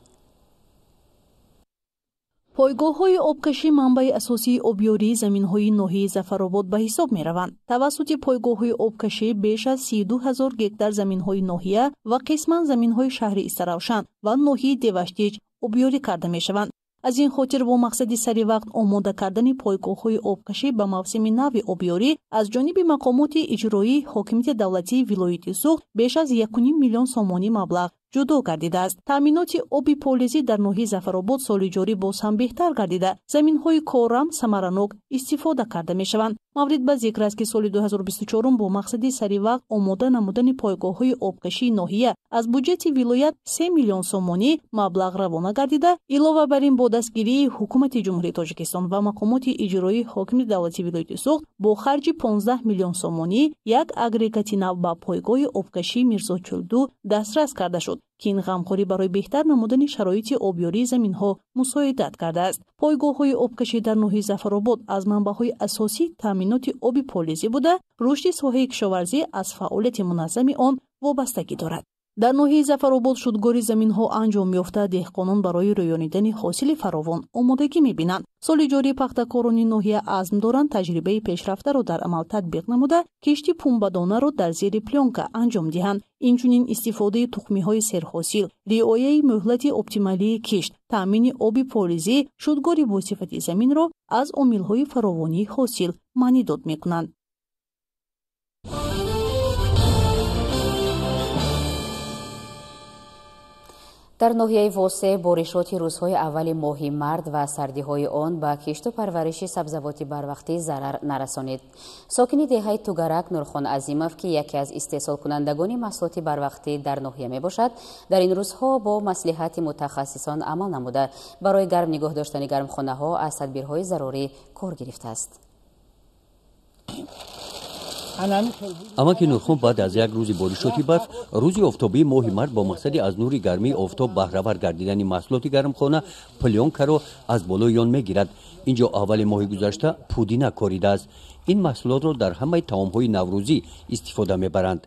Пойгоҳҳои обкашӣ манбаи асосии обёрии заминҳои ноҳияи Зафаробод ба ҳисоб мераванд. Тавассути пойгоҳҳои обкашӣ беш аз 32 ҳазор гектар заминҳои ноҳия ва қисман заминҳои шаҳри Истаравшан ва ноҳияи Деваштич обёрӣ карда мешаванд. Аз ин хотир бо мақсади сари вақт омода кардани пойгоҳҳои обкашӣ ба мавсими нави обёрӣ аз ҷониби мақомоти иҷроии ҳокимияти давлатии вилояти Суғд беш аз 1,5 миллион сомонӣ маблағ ҷудо гардидааст. Таъминоти оби полизӣ дар ноҳияи Зафаробод соли ҷорӣ боз ҳам беҳтар гардида, заминҳои корам самаранок истифода карда мешаванд. Маврид ба зикр аст, ки соли 2024 бо мақсади сари вақт омода намудани пойгоҳҳои обкашии ноҳия аз буҷети вилоят 3 миллион сомонӣ маблағ равона гардида, илова бар ин бо дастгирии ҳукумати Ҷумҳурии Тоҷикистон ва мақомоти иҷроии ҳокимияти давлатии вилояти Суғд бо харҷи 15 миллион сомонӣ як агрегати нав ба пойгоҳи обкашии Мирзочулду дастрас карда шуд, ки ин ғамхорӣ барои беҳтар намудани шароити обёрии заминҳо мусоидат кардааст. Пойгоҳҳои обкашӣ дар ноҳияи Зафаробод аз манбаъҳои асосии таъминоти оби полизӣ буда, рушди соҳаи кишоварзӣ аз фаъолияти муназзами он вобастагӣ дорад. Дар ноҳияи Зафаробод шудгори заминҳо анҷом ёфта, деҳқонон барои рӯёнидани ҳосили фаровон омодагӣ мебинанд. Соли ҷорӣ пахтакорони ноҳия азм доранд таҷрибаи пешрафтаро дар амал татбиқ намуда, кишти пумбадонаро дар зери плёнка анҷом диҳанд. Инчунин истифодаи тухмиҳои серҳосил, риояи муҳлати оптималии кишт, таъмини оби полизӣ, шудгори босифати заминро аз омилҳои фаровонии ҳосил маънидод мекунанд. Дар ноҳияи Восе боришоти рӯзҳои аввали моҳи март ва сардиҳои он ба кишту парвариши сабзавоти барвақтӣ зарар нарасонид. Сокини деҳаи Тугарак Нурхон Азимов, ки яке аз истеҳсолкунандагони маҳсулоти барвақтӣ дар ноҳия мебошад, дар ин рӯзҳо бо маслиҳати мутахассисон амал намуда, барои гарм нигоҳ доштани гармхонаҳо аз тадбирҳои зарурӣ кор гирифтааст. Амаки Нурхон баъд аз як рӯзи боришоти барф, рӯзи офтобии моҳи март бо мақсади аз нури гармии офтоб баҳравар гардидани маҳсулоти гармхона плёнкаро аз болои он мегирад. Инҷо аввали моҳи гузашта пудина коридааст. Ин маҳсулотро дар ҳамаи таомҳои наврӯзӣ истифода мебаранд.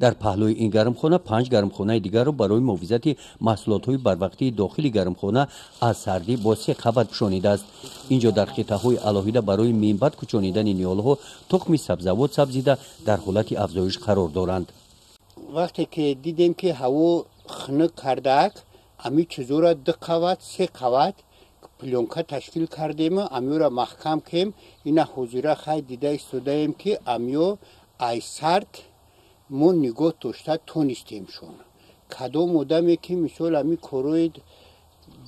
Дар паҳлӯи ин гармхона 5 гармхонаи дигарро барои муҳофизати маҳсулотҳои барвақтии дохили гармхона аз сардӣ бо 3 қабат пӯшонидааст. Инҷо дар қитъаҳои алоҳида барои минбаъд кӯчонидани ниҳолҳо тухми сабзавот сабзида дар ҳолати афзоиш қарор доранд. Вақте ки дидем, ки ҳаво хунук кардаак, ами чизора 2 қабат, 3 қабат плёнка ташкил кардему амиёра маҳкам кем. Ина ҳозира хай дида истодаем, ки амиё ай сард мо нигоҳ дошта тонистемшон. Кадом одаме ки мисол ами корои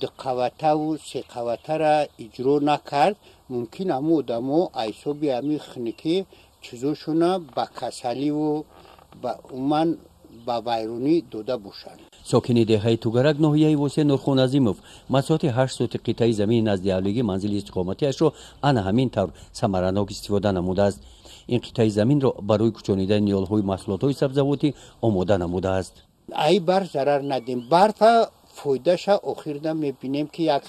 дуқаватаву сеқаватара иҷро накард, мумкин ҳамун одамо айсоби ами хунукӣ чизошона ба касаливу умуман ба вайронӣ дода бошанд. Сокини деҳаи Тугарак ноҳияи Восе Нурхон Азимов масоҳати 8 сотих қитъаи замини назди ҳавлигӣ манзили истиқоматиашро ана ҳамин тавр самаранок истифода намудааст. Ин қитъаи заминро барои кӯчонидани ниҳолҳои маҳсулотҳои сабзавотӣ омода намудааст. Ай барф зарар надем. Барфа фоидаша охирда мебинем, ки як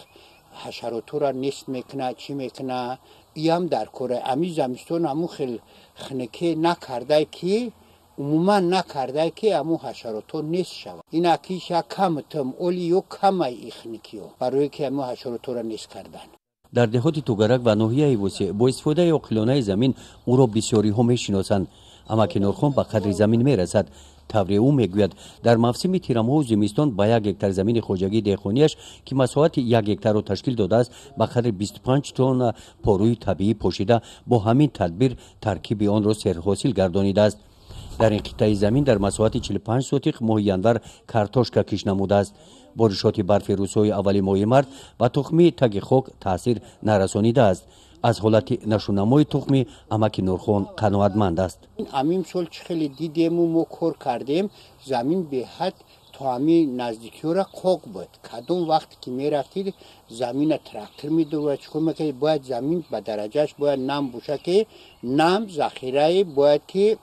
ҳашаротҳоро нест мекуна, чӣ мекуна, иам дар кора. Ами замистон ҳамун хел хунукӣ накардай, ки умуман накардай, ки ҳамун ҳашаротҳо нест шавад. Ин акиш як камтам оли ё камай ихникиё барое ки ҳамун ҳашаротҳоро нест кардан. Дар деҳоти Тугарак ва ноҳияи Восе бо истифодаи оқилонаи замин ӯро бисёриҳо мешиносанд. Амаки Нурхон ба қадри замин мерасад. Тавре ӯ мегӯяд, дар мавсими тирамоҳу зимистон ба 1 гектар замини хоҷагии деҳқонияш, ки масоҳати 1 гектарро ташкил додааст, ба қадри 25 тонна порӯи табиӣ пошида, бо ҳамин тадбир таркиби онро серҳосил гардонидааст. Дар ин қитъаи замин дар масоҳати 45 сотих моҳи январ картошка кишт намудааст. Боришоти барфи рӯзҳои аввали моҳи март ба тухмии таги хок таъсир нарасонидааст. Аз ҳолати нашунамои тухмӣ амаки Нурхон қаноатманд аст. Ҳамин сол чӣ хеле дидему мо кор кардем, замин беҳад то ҳамин наздикиёра қоқ буд. Кадом вақте ки мерафтид, замина трактор медовад, чӣ кор мекард, бояд замин ба дараҷааш бояд нам боша, ки нам захираи бояд ки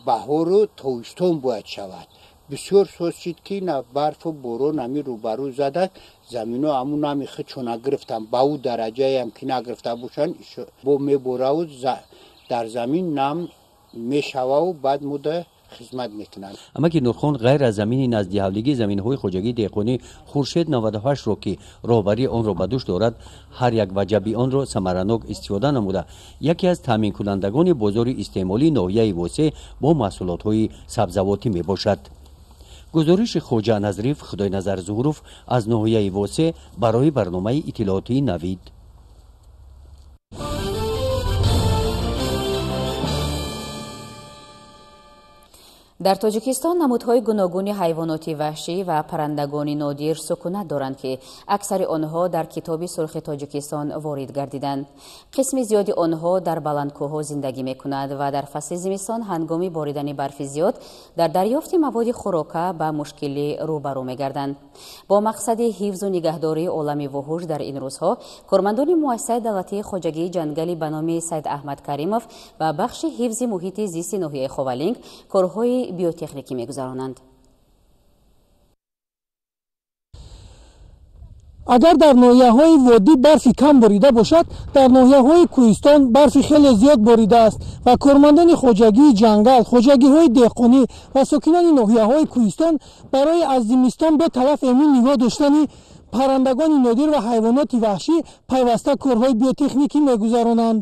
баҳору тобистон бояд шавад. Бисёр соз шид, ки на барфу борон ҳами рӯбарӯ задад, замино ҳамун нами худшо нагирифтанд, ба ӯ дараҷаям ки нагирифта бошанд, бо мебораву дар замин нам мешававу баъд муда хизмат мекунанд. Амаки Нурхон ғайр аз замини назди ҳавлигӣ заминҳои хоҷагии деҳқонӣ Хуршед 98-ро, ки роҳбарии онро ба дӯш дорад, ҳар як ваҷаби онро самаранок истифода намуда, яке аз таъминкунандагони бозори истеъмолии ноҳияи Восе бо маҳсулотҳои сабзавотӣ мебошад. Гузориши Хоҷа Назриф, Худойназар Зуҳуров аз ноҳияи Восе барои барномаи иттилоотии Навид. Дар Тоҷикистон намудҳои гуногуни ҳайвоноти ваҳшӣ ва паррандагони нодир сукунат доранд, ки аксари онҳо дар Китоби сурхи Тоҷикистон ворид гардиданд. Қисми зиёди онҳо дар баландкӯҳҳо зиндагӣ мекунанд ва дар фасли зимистон ҳангоми боридани барфи зиёд дар дарёфти маводи хӯрока ба мушкилӣ рӯбарӯ мегарданд. Бо мақсади ҳифзу нигаҳдории олами вуҳуш дар ин рӯзҳо кормандони муассисаи давлатии хоҷагии ҷангали ба номи Сайд Аҳмад Каримов ва бахши ҳифзи муҳити зисти ноҳияи Ховалинг корҳои биотехникӣ мегузаронанд. Агар дар ноҳияҳои водӣ барфи кам борида бошад, дар ноҳияҳои кӯҳистон барфи хеле зиёд боридааст ва кормандони хоҷагии ҷангал, хоҷагиҳои деҳқонӣ ва сокинони ноҳияҳои кӯҳистон барои аз зимистон беталаф эмин нигоҳ доштани паррандагони нодир ва ҳайвоноти ваҳшӣ пайваста корҳои биотехникӣ мегузаронанд.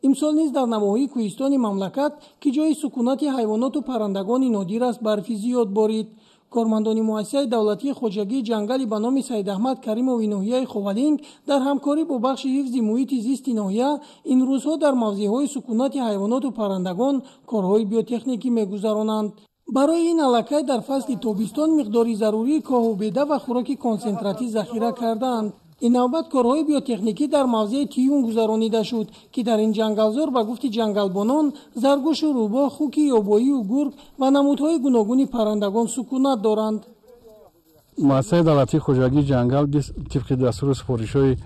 Имсол низ дар навоҳии кӯҳистони мамлакат, ки ҷои сукунати ҳайвоноту паррандагони нодир аст, барфи зиёд борид. Кормандони муассисаи давлатии хоҷагии ҷангали ба номи Сайд Аҳмад Каримови ноҳияи Ховалинг дар ҳамкорӣ бо бахши ҳифзи муҳити зисти ноҳия ин рӯзҳо дар мавзеъҳои сукунати ҳайвоноту паррандагон корҳои биотехникӣ мегузаронанд. Барои ин аллакай дар фасли тобистон миқдори зарурии коҳу беда ва хӯроки консентратӣ захира кардаанд. Ин навбат корҳои биотехникӣ дар мавзеи Тиюн гузаронида шуд, ки дар ин ҷангалзор ба гуфти ҷангалбонон заргӯшу рӯбоҳ, хуки ёбоию гург ва намудҳои гуногуни паррандагон сукунат доранд. Муассисаи давлатии хоҷагии ҷангал тибқи дастуру супоришҳои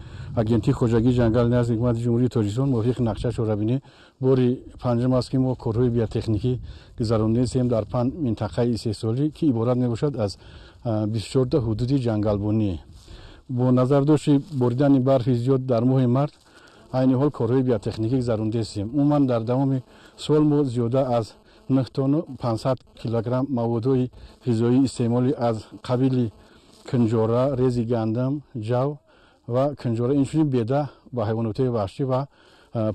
агентии хоҷагии ҷангал назди ҳукумати Ҷумҳурии Тоҷикистон мувофиқи нақша чорабинӣ бори панҷум аст, ки мо корҳои биотехникӣ гузаронидаем дар панҷ минтақаи истеҳсолӣ, ки иборат мебошад аз 24 ҳудуди ҷангалбонӣ. Бо назардошти боридани барфи зиёд дар моҳи март айни ҳол корҳои биотехникӣ гузаронидаем. Умуман дар давоми сол мо зиёда аз 9,5 килограмм маводҳои ғизоии истеъмолӣ аз қабили кунҷора, рези гандам, ҷав ва кунҷора, инчунин беда ба ҳайвоноти ваҳшӣ ва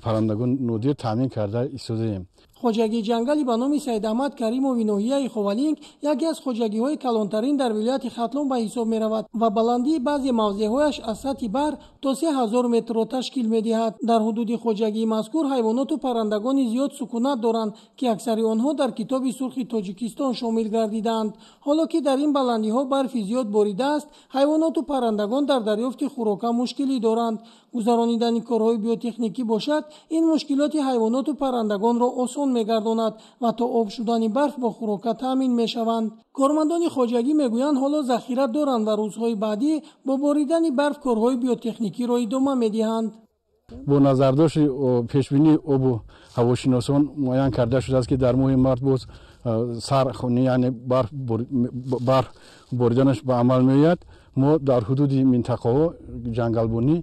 паррандагони нодир таъмин карда истодаем. Хоҷагии ҷангали ба номи Сайд Аҳмад Каримови ноҳияи Ховалинг яке аз хоҷагиҳои калонтарин дар вилояти Хатлон ба ҳисоб меравад ва баландии баъзе мавзеъҳояш аз сатҳи баҳр то 3000 метрро ташкил медиҳад. Дар ҳудуди хоҷагии мазкур ҳайвоноту паррандагони зиёд сукунат доранд, ки аксари онҳо дар Китоби сурхи Тоҷикистон шомил гардидаанд. Ҳоло ки дар ин баландиҳо барфи зиёд боридааст, ҳайвоноту паррандагон дар дарёфти хӯрока мушкилӣ доранд. Гузаронидани корҳои биотехникӣ бошад, ин мушкилоти ҳайвоноту паррандагонро осон мегардонад ва то об шудани барф бо хӯрока таъмин мешаванд. Кормандони хоҷагӣ мегӯянд, ҳоло захира доранд ва рӯзҳои баъдӣ бо боридани барф корҳои биотехникиро идома медиҳанд. Бо назардошти пешбинии обу ҳавошиносон муайян карда шудааст, ки дар моҳи март боз сар, яъне барф бориданаш ба амал меояд. Мо дар ҳудуди минтақаҳо ҷангалбонӣ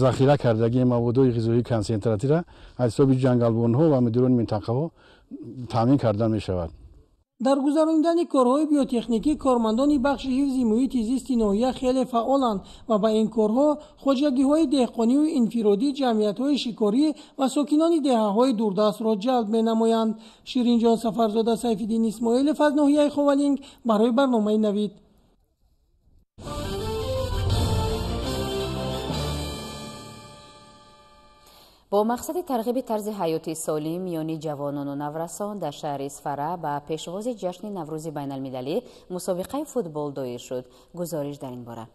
захира кардагии маводҳои ғизоии консентратиро аз ҳисоби ҷангалбонҳо ва мудирони минтақаҳо таъмин карда мешавад. Дар гузаронидани корҳои биотехникӣ кормандони бахши ҳифзи муҳити зисти ноҳия хеле фаъоланд ва ба ин корҳо хоҷагиҳои деҳқонию инфиродӣ, ҷамъиятҳои шикорӣ ва сокинони деҳаҳои дурдастро ҷалб менамоянд. Ширинҷон Сафарзода, Сайфиддин Исмоилов аз ноҳияи Ховалинг барои барномаи Навид. Бо мақсади тарғиби тарзи ҳаёти солим миёни ҷавонону наврасон дар шаҳри Исфара ба пешвози ҷашни Наврӯзи байналмилалӣ мусобиқаи футбол доир шуд. Гузориш дар ин бора.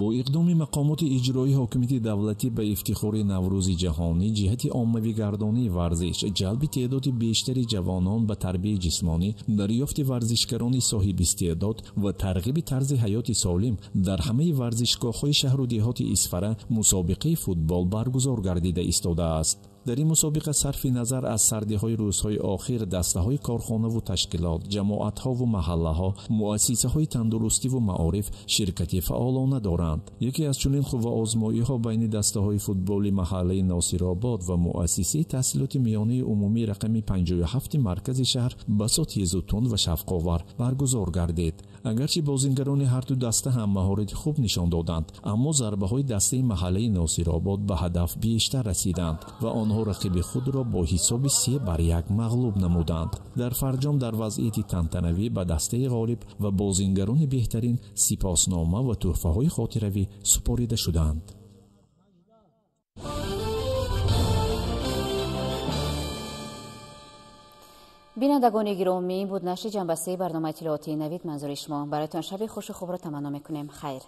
Бо иқдоми мақомоти иҷроии ҳокимияти давлатӣ ба ифтихори Наврӯзи ҷаҳонӣ ҷиҳати оммавигардонии варзиш, ҷалби теъдоди бештари ҷавонон ба тарбияи ҷисмонӣ, дарёфти варзишгарони соҳибистеъдод ва тарғиби тарзи ҳаёти солим дар ҳамаи варзишгоҳҳои шаҳру деҳоти Исфара мусобиқаи футбол баргузор гардида истодааст. Дар ин мусобиқа сарфи назар аз сардиҳои рӯзҳои охир дастаҳои корхонаву ташкилот, ҷамоатҳову маҳаллаҳо, муассисаҳои тандурустиву маориф ширкати фаъолона доранд. Яке аз чунин қувваозмоиҳо байни дастаҳои футболи маҳаллаи Носиробод ва муассисаи таҳсилоти миёнаи умумӣ рақами 57 маркази шаҳр басо тезу тунд ва шавқовар баргузор гардид. Агарчи бозингарони ҳарду даста ҳам маҳорати хуб нишон доданд, аммо зарбаҳои дастаи маҳаллаи Носиробод ба ҳадаф бештар расиданд ва онҳо Онҳо рақиби худро бо ҳисоби 3-1 мағлуб намуданд. Дар фарҷом дар вазъияти тантанавӣ ба дастаи ғолиб ва бозингарони беҳтарин сипоснома ва тӯҳфаҳои хотиравӣ супорида шуданд. Бинандагони гиромӣ, буд нашри ҷанбастаи барномаи иттилоотии Навид манзури шумо. Бароятон шаби хушу хубро таманно мекунем. Хайр.